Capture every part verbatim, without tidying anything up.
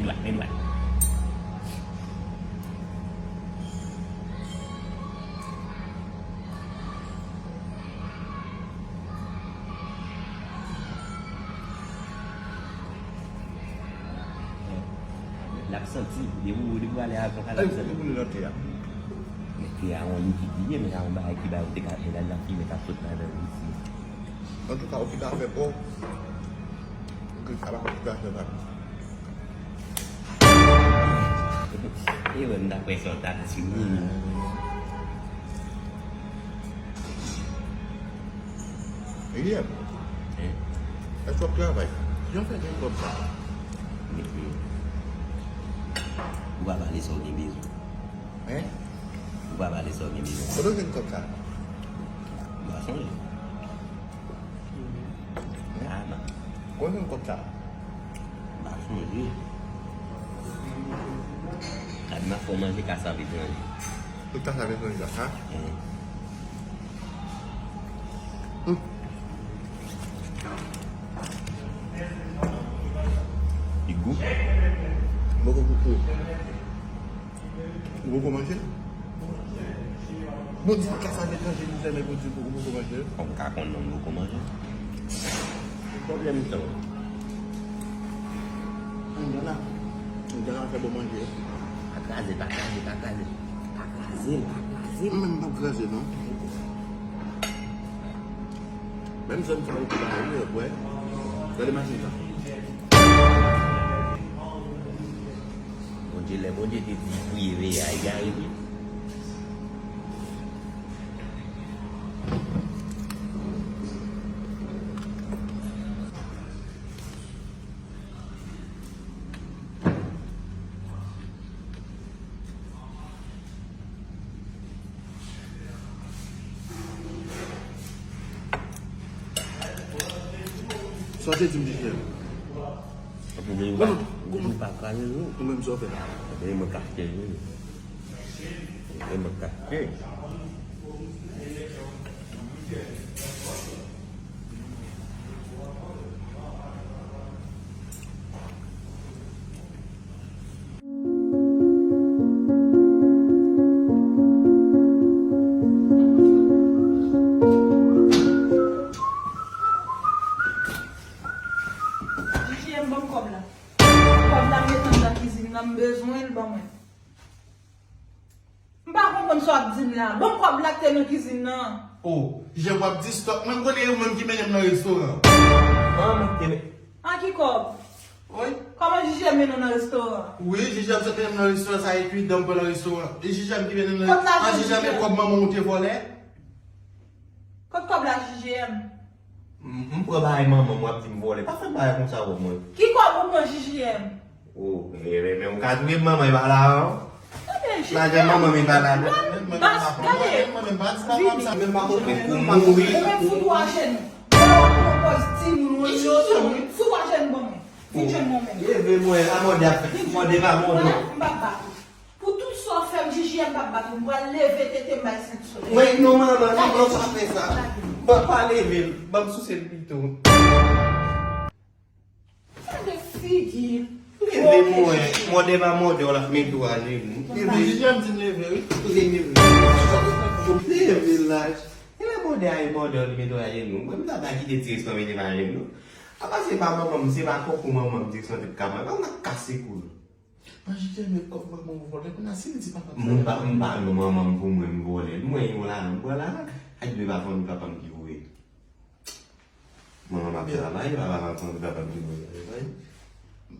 Dwat, men dwat. L ap santi, depi w, depi w ale avè l, l ap santi. Ay, ou boule nan tè a. Men tè a yon likid li ye, men se yon bagay ki ba yo te ka, men la, l ap fimen k ap sot ladan l isi. Antouka, okipe afè pa w. Okipe afè pa w. E wè m ta kwè sa w ta di wi. William, èske w ap travay? Jan w fè gen kòb sa? Ou pa pale sa w gen bezwen. Hein? Ou pa pale sa w gen bezwen. Kote w jwenn kòb sa? M pa sonje. Kote w jwenn kòb sa? M pa sonje. Gad m ap fè w manje kasav etranje. Tout kasav etranje la, ha? Hmm. Hmm. Li gou? Mwen konn gou. Ou poko manje l? Bon, di kasav etranje li fè, men pou di ou poko manje l. Ou ka konn non, m poko manje l. Pwoblèm sa. Anjana. Anjana fè bon manje. Pa kraze, pa kraze, pa kraze. Pa kraze, pa kraze. Mwen menm m p ap kraze non. Menm zòn sa ou te bay wi, wè. Gade machin sa. Bondye, lè Bondye te di priye veye a egare wi. Sa w te di m deja? Ou menm sa w fè la. Ou menm sa w fè. Ou menm kache. J J M, ban m kòb la. Kòb la m metan nan kizin nan, m bezwen l, ban mwen. M pa konprann sa w ap di m la. Ban m kòb la k te nan kizin nan. O, J J M w ap di stòp. Mwen m konnen e ou menm ki mennen m nan restoran. An, men te men. An ki kòb? Wi. Kòman J J M mennen w nan restoran? Wi, J J M sot mennen m nan restoran sa epi dan m pran nan restoran. E J J M ki mennen m nan. Kot lajan J J M? An, J J M e kòb manman w te vòlè? Kot kòb la J J M? M, m pran bagay manman m, w ap di m vòlè. Pa fè bagay konsa avè mwen. Ki kòb ou pran J J M? O, men, men, men, ou ka touye manman e pa la, an. Lajan manman m e pa la. Bas, gade. Vini. Menm pa konprann pou mouri. Ou menm fout ou a jenou. Ou pran pòz timoun, ou fout ou a jenou ban mwen. Vin jwenn mwen menm. Leve mwen, a mòde ap fè. Mòde pa mòde. M p ap bat ou. Pou tout sa w fè m, J J M p ap bat ou. M pral leve tete m bay Sent Solèy. Mwen, non, manman, non, non, pa fè sa. Pa, pa leve l. Ban m souse l pito. Gade figi. Leve mwen. Mòde pa mòde, w ap mete w ajenou. Leve. J J M di m leve, wi. Leve. Leve laj. E lè mòde a e mòde, w li mete w ajenou. Mwen, m ta pa kite direksyon mete m ajenou. Apa se pa manman m, se pa kòkò manman m direksyon tèt kama. Ban m kase kou l. Manje tèlman kòb manman w vòlè, kounye a si l di papa m sa. Mwen pa, m pa non manman m pou mwen, m vòlè. Mwen yon lajan, m pran lajan. Ak de pa fanmi papa m ki voye. Manman m ap travay, papa m ap fanmi papa m ki voye travay.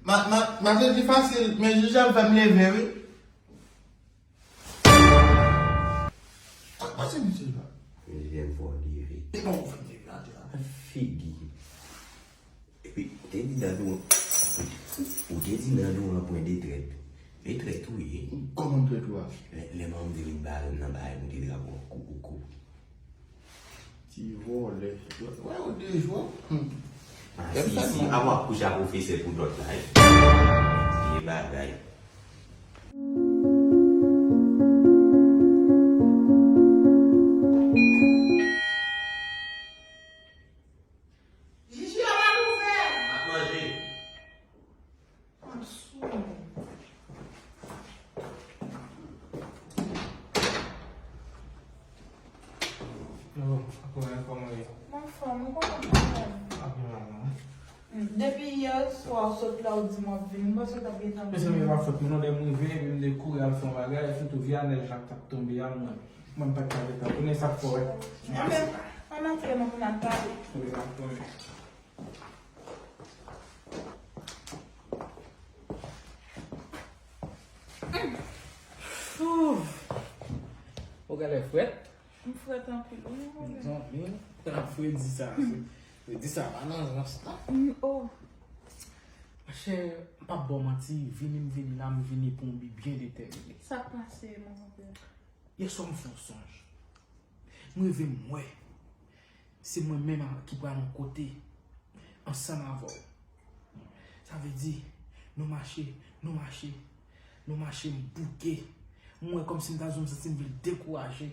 Ma, ma, ma te di fasil, men J J M fè m leve, wi. Sa k pase, mesye la? J J M fè w leve. E bon, ou fè m leve atè a. Figi. Epi, ou te di nan dou an, ou te di nan dou an pwen de trèt. De trèt ou ye. Kòman m trèt ou a? Lè, lè manman m te vin bare m nan bagay, m te drapo an kou, kou, kou. Ti vòlè. Wè, ou dejwa. Hmm. A, si, si, a w ap kouche ak pwofesè pou dòt la, wi. Vye bagay. Jiji a pa ouvè. M ap manje. M ap sou mwen. Depi yè swa ou sot la, ou di m w ap vini. M panse w t ap gentan vini. Mezanmi, e pa fòt mwen non, lè m rive, epi m te kouri al fè yon bagay, sitou vye a nèj la k t ap tonbe a, mwen, mwen m pa t ka gentan vini, sa k fè w wè. Anben, ann antre non pou n al pale. Wi, n ap konnen. Ou genlè frèt? M frèt anpil, wi, mwen menm. Mezanmi, tan fredi sa, fredi sa pa nan rans, non. Mm, oh. Monchè, m p ap ba w manti, vini m vini la, m vini pou yon bi byen detèmine. Sa k pase, mon konpè? Yè swa m fè yon sonj. M rive m wè se mwen menm a- ki pral yon kote ansanm avè w. Sa vle di, nou mache, nou mache, nou mache, m bouke. M wè kòmsi m ta di w m santi m vle dekouraje.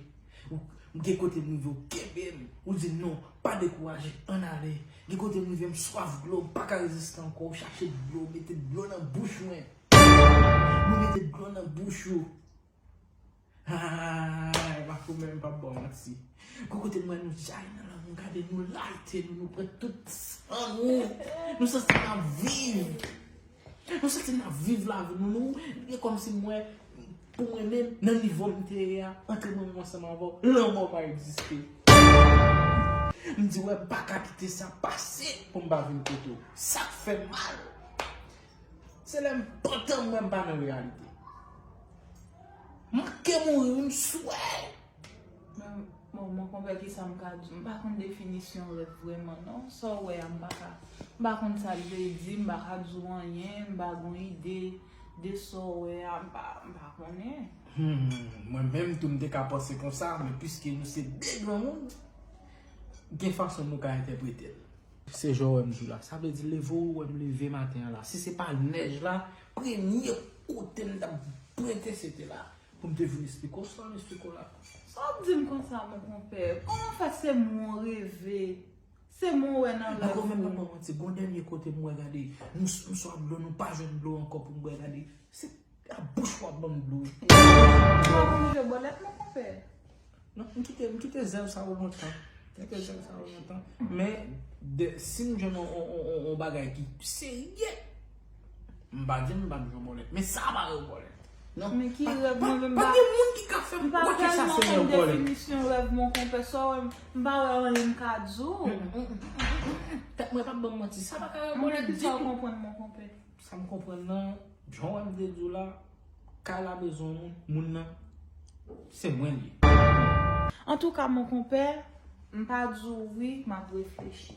Ou, gen kote m rive, ou kenbe m. Ou di m non, pa dekouraje, ann ale. Gen kote m rive, m swaf dlo, m pa ka reziste ankò. Ou chache dlo, mete dlo nan bouch mwen. Mwen mete dlo nan bouch ou. Ay, Marco, men m p ap ba w manti. Gon kote m wè nou chay nan lanmou, gade nou layite nou, nou pran tout san nou. Nou santi n ap viv. Nou santi n ap viv lavi nou. Nou, e kòmsi m wè, pou mwen menm, nan nivo m te ye a, antre mwen menm ansanm avè w, lanmò pa egziste. M di, wè, m pa ka kite sa pase pou m pa vin kote w. Sa k fè m mal. Se lè m pantan m wè m pa nan reyalite. Manke mouri, wi, m swè. Men, bon, mon konpè, kisa m ka di w? M pa konn definisyon rèv vrèman, non. Sa w wè a, m pa ka, m pa konn sa l vle di, m pa ka di w anyen, m pa gen yon ide de sa w wè a, m pa, m pa konnen. Hmm, mwen menm tou, m te ka panse konsa, men piske nou se de granmoun, gen fason nou ka entèprete l. Se jan w wè m di w la. Sa vle di, leve w wè m leve maten an la. Si se pa nèj la, premye kote m t ap pwente, se te la. Pou m te vin esplike w sa m esplike w la. Sa w ap di m konsa, mon konpè? Kòman fè se mwen w reve? Se mwen w wè nan rèv ou? Dakò, men m p ap ba w manti. Gon dènye kote m wè, gade, nou, nou swaf dlo, nou pa jwenn dlo ankò pou m bwè, gade. Se a bouch w ap ban m dlo. Ou pa konn jwe bòlèt, mon konpè? Non, m kite, m kite zèv sa yo lontan. M kite zèv sa yo lontan. Men, de, si m jwenn on, on, on, on, on bagay ki serye, m pa di m pa jwe bòlèt. Men sa pa yon bòlèt. Non, men ki pa, rèv pa, mwen menm pa, pa gen moun ki ka fè m kwè ke sa se yon bòlèt. M pa tèlman konn definisyon rèv, mon konpè. Sa w wè, m pa wè anyen m ka di w. Tèt mwen p ap ban m manti. Sa pa ka yon bòlèt ditou. Kisa w konprann, mon konpè? Sa m konprann nan, jan w wè m te di w la, kay la bezwen yon moun, moun nan, se mwen li ye. Antouka, mon konpè, m pa di w wi, m ap reflechi.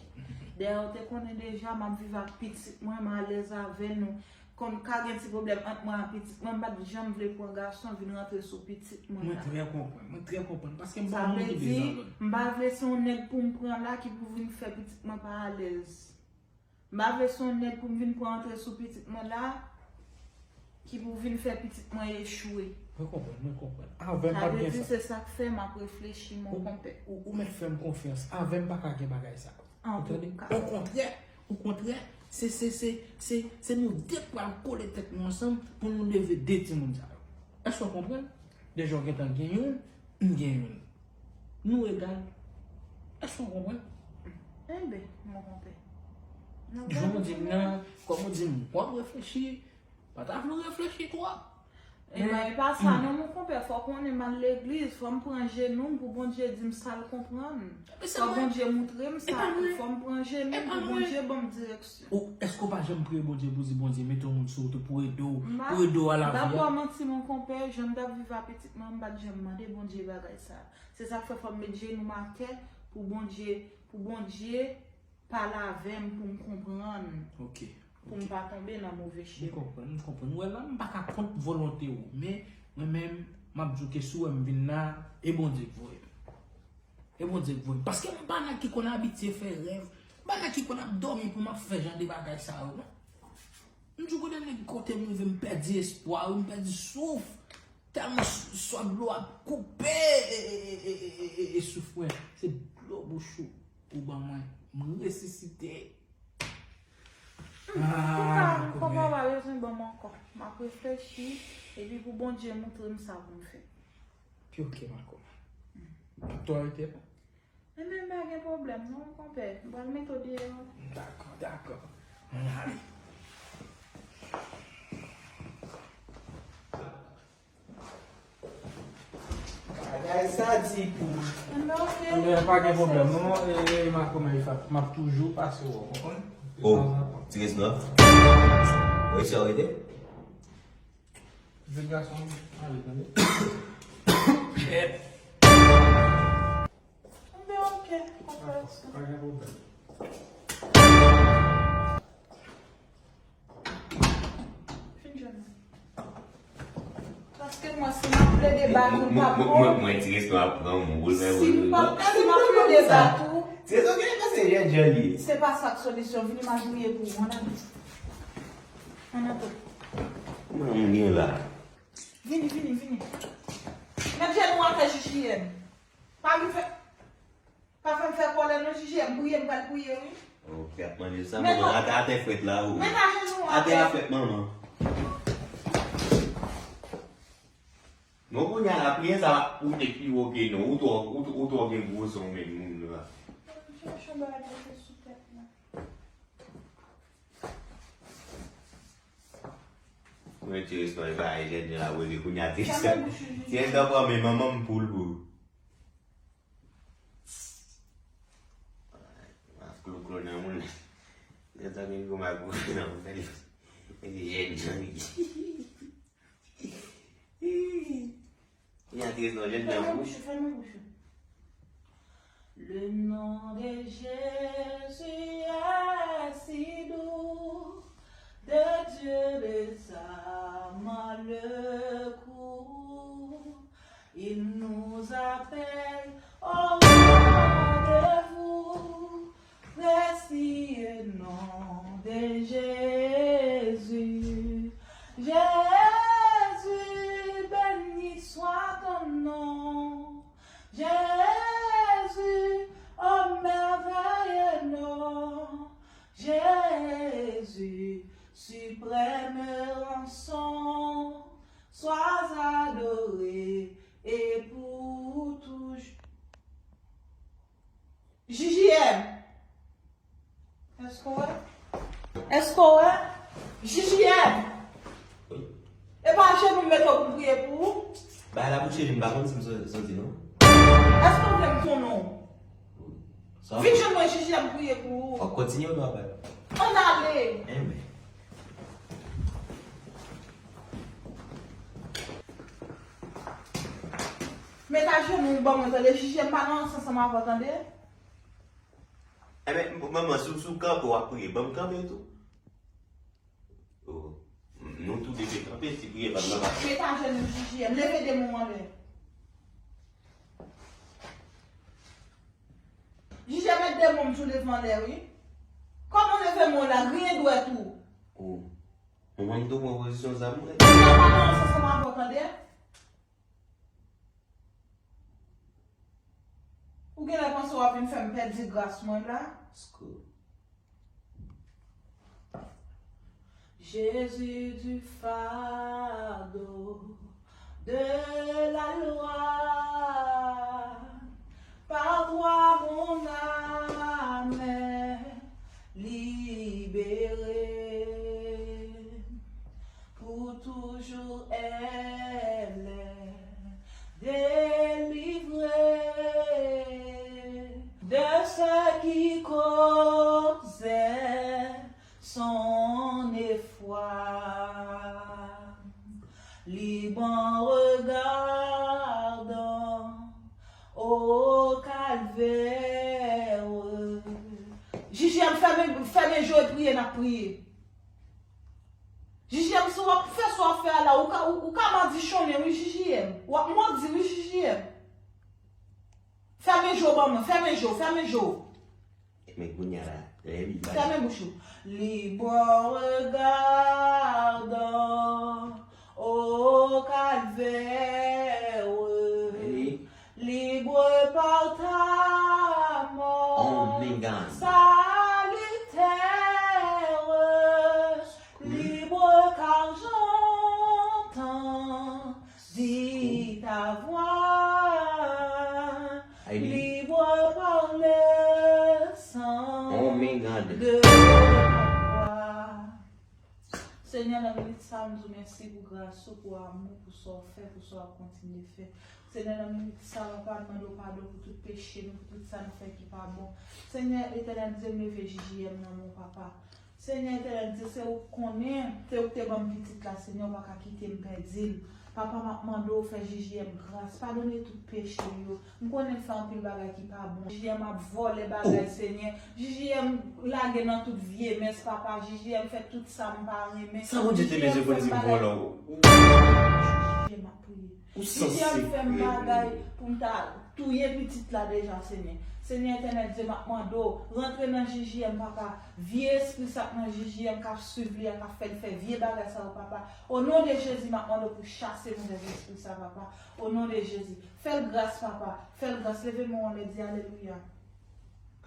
Dayè, w te konnen deja, m ap viv ak pitit mwen, m alèz avè nou. Kòm ka gen ti pwoblèm ant mwen ak pitit mwen, m pa t janm vle pran gason vin rantre sou pitit mwen la. Mwen trè konprann, mwen trè konprann, paske m pa yon moun ki bezwen lòt. Sa vle di, m pa vle se yon nèg pou m pran la ki pou vin fè pitit mwen pa alèz. M pa vle se yon nèg pou m vin pran antre sou pitit mwen la, ki pou vin fè pitit mwen echwe. Mwen konprann, mwen konprann. Avè m p ap gen sa. Sa vle di se sa k fè m ap reflechi, mon konpè. Ou, ou, ou mèt fè m konfyans. Avè m pa ka gen bagay sa. Ou tande? Antouka. Okontrè, okontrè, se, se, se, se, se nou de k pral kole tèt nou ansanm pou nou leve de timoun sa yo. Èske w konprann? Deja w gentan gen youn, m gen youn. Nou egal. Èske w konprann? Enben, mon konpè. Jan w di m nan, kòm ou di m, w ap reflechi, pa ta vle w reflechi twòp. Ebyen, e pa sa non, mon konpè, fò w konnen m al legliz, fò m pran jenou m pou Bondye di m sa l konprann. Fò Bondye moutre m sa tou, fò m pran jenou m pou Bondye ban m direksyon. Ou, èske w pa janm priye Bondye pou di Bondye mete yon moun sou wout ou pou ede w, pou ede w a lavi a? M p ap ba w manti, mon konpè, jan m t ap viv a pitit mwen, m pa t janm mande Bondye bagay sa. Se sa k fè fò m met jenou m atè pou Bondye, pou Bondye pale avè m, pou m konprann. Ok. Pou m pa tonbe nan move chemen. M konprann, m konprann. Ou wè la, m pa ka kont volonte w, men mwen menm, m ap di w ke si w wè m vin la, e Bondye k voye m. E Bondye k voye m. Paske m pa nèg ki konn abitye fè rèv, m pa nèg ki konn ap dòmi pou m ap fè jan de bagay sa yo, non. M di w kote m, kote m rive, m pèdi espwa, wi, m pèdi souf. Tèlman s-, swaf dlo ap koupe e, e, e souf mwen. Se dlo bouch ou ou ban mwen. M resisite. Antouka, m konprann, pa bezwen ban m ankò. M ap reflechi, epi pou Bondye moutre m sa pou m fè. Pi ok, Marco. Doktè a rete la? Enben, pa gen pwoblèm non, konpè. M pral mete w deyò. Dakò, dakò. Ann ale. Bagay sa di pou. Enben, ok. Enben, pa gen pwoblèm non. E, e, makomè, m ap toujou pase w, w konprann? Oh, ti Kris nwa. Wi, sa w rete? Jèn gason, ale, tande. Enben, ok, konpè. Pa gen pwoblèm. Fin jwenn mwen. Paske mwen, si m ap plede bat ou, m p ap bon. Mwen, mwen, ti Kris nwa ap pran m, ou l fè. Si m p ap, si m ap plede bat ou. Ti Kris nwa genlè panse jèn jan li ye. Se pa sa k solisyon. Vini, m al priye pou ou, ann ale. Ann ale. Kòman moun gen la? Vini, vini, vini. Met jenou atè, J J M. Pa vin fè, pa fè m fè kòlè non, J J M. Priye, m pral priye, wi. Oh, fi ap mande sa, manman. Atè, atè frèt la, ou. Met ajenou atè. Atè a frèt, manman. Non, kounye a la, priye sa, ou te pi wo ke nou. Ou twò, ou, ou twò gen gwo zon menm moun la. Chache yon bagay mete sou tèt mwen. Mwen ti Kris nwa, e bagay jèn jan ap rele kounye a, ti Kris nwa. Ti Kris nwa pran men manman m poul pou. M ap kloklo nan moun. Lè sa gen gwo m ap kloklo nan moun. Mwen se jèn jan li. Li an trez non, jèn jan bouch. Fèmen bouch ou, fèmen bouch ou. Le nom de Jésus est si doux, de Dieu les âmes le courroux. Il nous appelle au rendez-vous. Précieux nom de Jésus, Jésus, béni soit ton nom. Jésus, oh merveilleux nom. Jésus, suprême rançon, sois adoré et pour toujours. J J M. Èske w wè? Èske w wè? J J M. Wi. E pa jenou m mete w pou m priye pou ou? Bay la bouche li, m pa konn si m so-, soti non. Èske w vle m tounen w? Sa w... Vin jwenn mwen, J J M, priye pou ou. Fòk kontinye ou nou ap bay? Ann ale. Enben. Met ajenou w ban mwen, tande, J J M, pa nan sans ansanm avè w, tande. Enben, manman, si w, si w kanpe, w ap priye, ban m kanpe tou. Oh, nou tou de te kanpe, si priye pa nan pa. Met ajenou w, J J M, leve de men w anlè. J J M, met de men w sou leve anlè, wi. Kòman w leve men w la, griyen dwèt ou. Oh. Manman, m tou pran pozisyon sa, mwen. J J M, pa nan sans ansanm avè w, tande. Ou genlè panse w ap vin fè m pèdi gras mwen la? Skou. Jésus du fardeau de la loi, par toi mon âme est libérée. Pour toujours elle est délivrée de ceux qui causaient son effroi. Libre en regardant au calvaire. J J M, fèmen, fèmen je w e priye, n ap priye. J J M, si w ap fè sa w ap fè a la, ou ka, ou, ou ka madichonnen, wi, J J M. W ap modi, wi, J J M. Fèmen je w ban mwen, fèmen je w, fèmen je w. Men kounye a la, lè li bay. Fèmen bouch ou. Libre en regardant au calvaire. Libre par ta mort salutaire, libre car j'entendis ta voix, libre par Men gad. De, twa. Senyè, nan minit sa, m di w mèsi pou gras ou, pou amou, pou sa w fè, pou sa w ap kontinye fè. Senyè, nan minit sa, papa, n mande w padon pou tout peche nou, pou tout sa n fè ki pa bon. Senyè, Etènèl Dye, m leve J J M nan men w, papa. Senyè, Etènèl Dye, se ou k konnen, se ou k te ban m pitit la, Senyè, ou pa ka kite m pèdi l. Papa, m ap mande w fè J J M gras, padone tout peche m yo. M konnen l fè anpil bagay ki pa bon. J J M ap vòlè bagay, Senyè. J J M lage nan tout vye mès, papa. J J M fè tout sa m pa renmen. Sa Bondye te bezwen pou l di m vòlè w? J J M ap priye. J J M fè m bagay pou m ta touye pitit la deja, Senyè. Senyè Etènèl Dye, m ap mande w, rantre nan J J M, papa. Vye espri sa k nan J J M k ap swiv li a, k ap fè l fè vye bagay sa yo, papa. O non de Jezi, m ap mande w pou chase movèz espri sa, papa. O non de Jezi. Fè l gras, papa. Fè l gras. Leve men w anlè, di alelouya.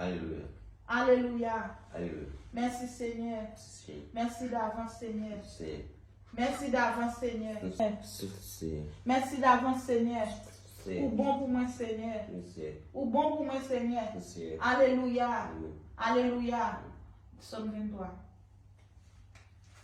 Alelouya. Alelouya. Alelouya. Mèsi, Senyè. Mèsi. Mèsi davans, Senyè. Mèsi. Mèsi davans, Senyè. Mèsi. Mèsi davans, Senyè. Mèsi. Ou bon pou mwen, Senyè. Mèsi. Ou bon pou mwen, Senyè. Mèsi. Alelouya. Amèn. Alelouya. Amèn. Sòm venntwa.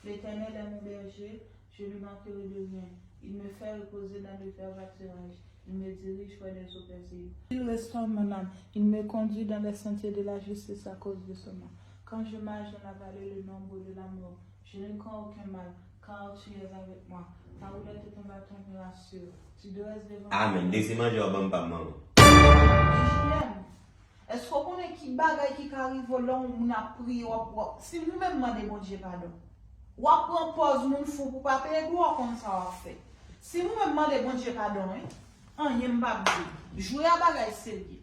L'Éternel est mon berger, je ne manquerai de rien. Il me fait reposer dans de verts pâturages. Il me dirige près des eaux paisibles. Il restaure mon âme. Il me conduit dans les sentiers de la justice à cause de son nom. Quand je marche dans la vallée de l'ombre de la mort, je ne crains aucun mal, car tu es avec moi. Ta roulette et ton bâton me rassurent. Tu dresses devant moi. Amèn. Desi manje w ban m pa manman. J J M. Èske w konnen ki bagay ki ka rive w lè yon moun ap priye, w ap, w ap, si ou menm mande Bondye padon, w ap pran pòz moun fou pou pa peye dwa, w konn sa w ap fè. Si ou menm mande Bondye padon, wi, anyen m p ap di. Jwe a bagay serye.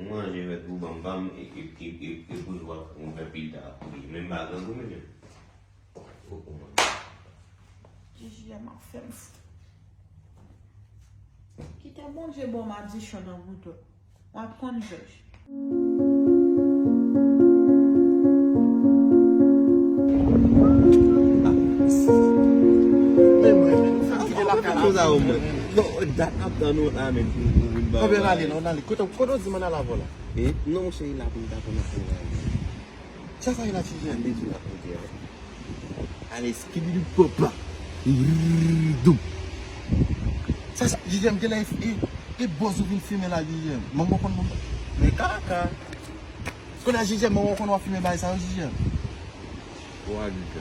Manje vèt pou ban m, ban m, e, e, e, e, e pou w ap, ou fè pita ap priye. Men m pa grangou, mesye. J J M ap fè m fou. Kite Bondye ba w madichon nan bouton. W ap konn jòj. Men mwen, men nou fè m kite lakay la. Bon, dat ap tann nou la, men pou, pou vin ba. Anben, ale, non, ale. Kote, kote w di m ann al avè w la? E? Non, monchè, e la pou m ta konn ap travay. Sa sa ye la, J J M? Mande tou la, kote a. Ale, skibidi papa. Rrrr, dou. Sa sa, J J M, genlè e, e, e bòz ou vin fimen la, J J M. Manman konn manman. Men kaka. Kounye a, J J M, manman konn w ap fimen bagay sa yo, J J M. Wa di sa.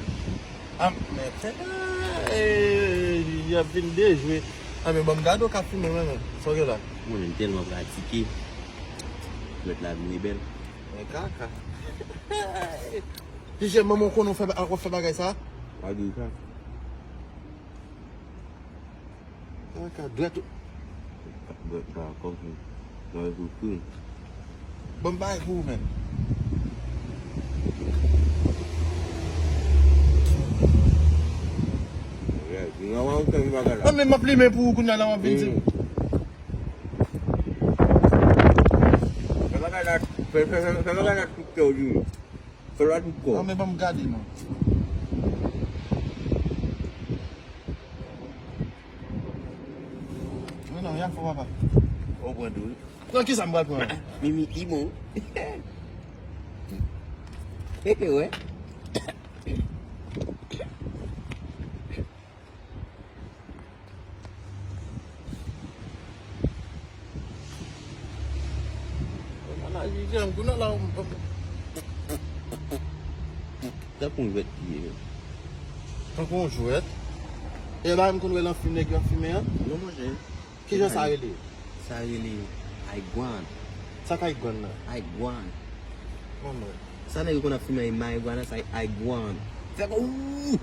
A, men, e, J J M ap vin dejwe. A, men ban m gade w k ap fimen, men, men. Sa w gen la? Mwen menm tèlman pratike. Lòt la vin bèl. Men kaka. J J M, manman w konnen w fè, w ap fè bagay sa? Pa di sa. Kaka, dwèt ou. Dwèt pa kòm si. Mwen sou fri. Bon, m bay pou ou menm. Nan w ap fè bagay la. Mwen menm m ap limen pou ou kounye a la w ap vin di. Fè bagay la, fè, fè, fè, fè bagay la tout kè w di. Fè l a tout kò. Non, men ban m gade, non. Men non, y ap fò, papa. Ou pran tou, wi. Non, ki sa m pral pran? Mimi, ki bon. Hehe, wè. Ala, J J M, kounye a la, tankou yon jwèt li ye, men. Tankou yon jwèt? E ba m konn wè nan fim nèg yo ap fimen an? Non, monchè. Kijan sa rele? Sa rele Aigwann. Sa k Aigwann nan? Aigwann. Manman. Sa nèg yo konn ap fimen e Maigwann, sa Aigwann. Fè ko, ooh!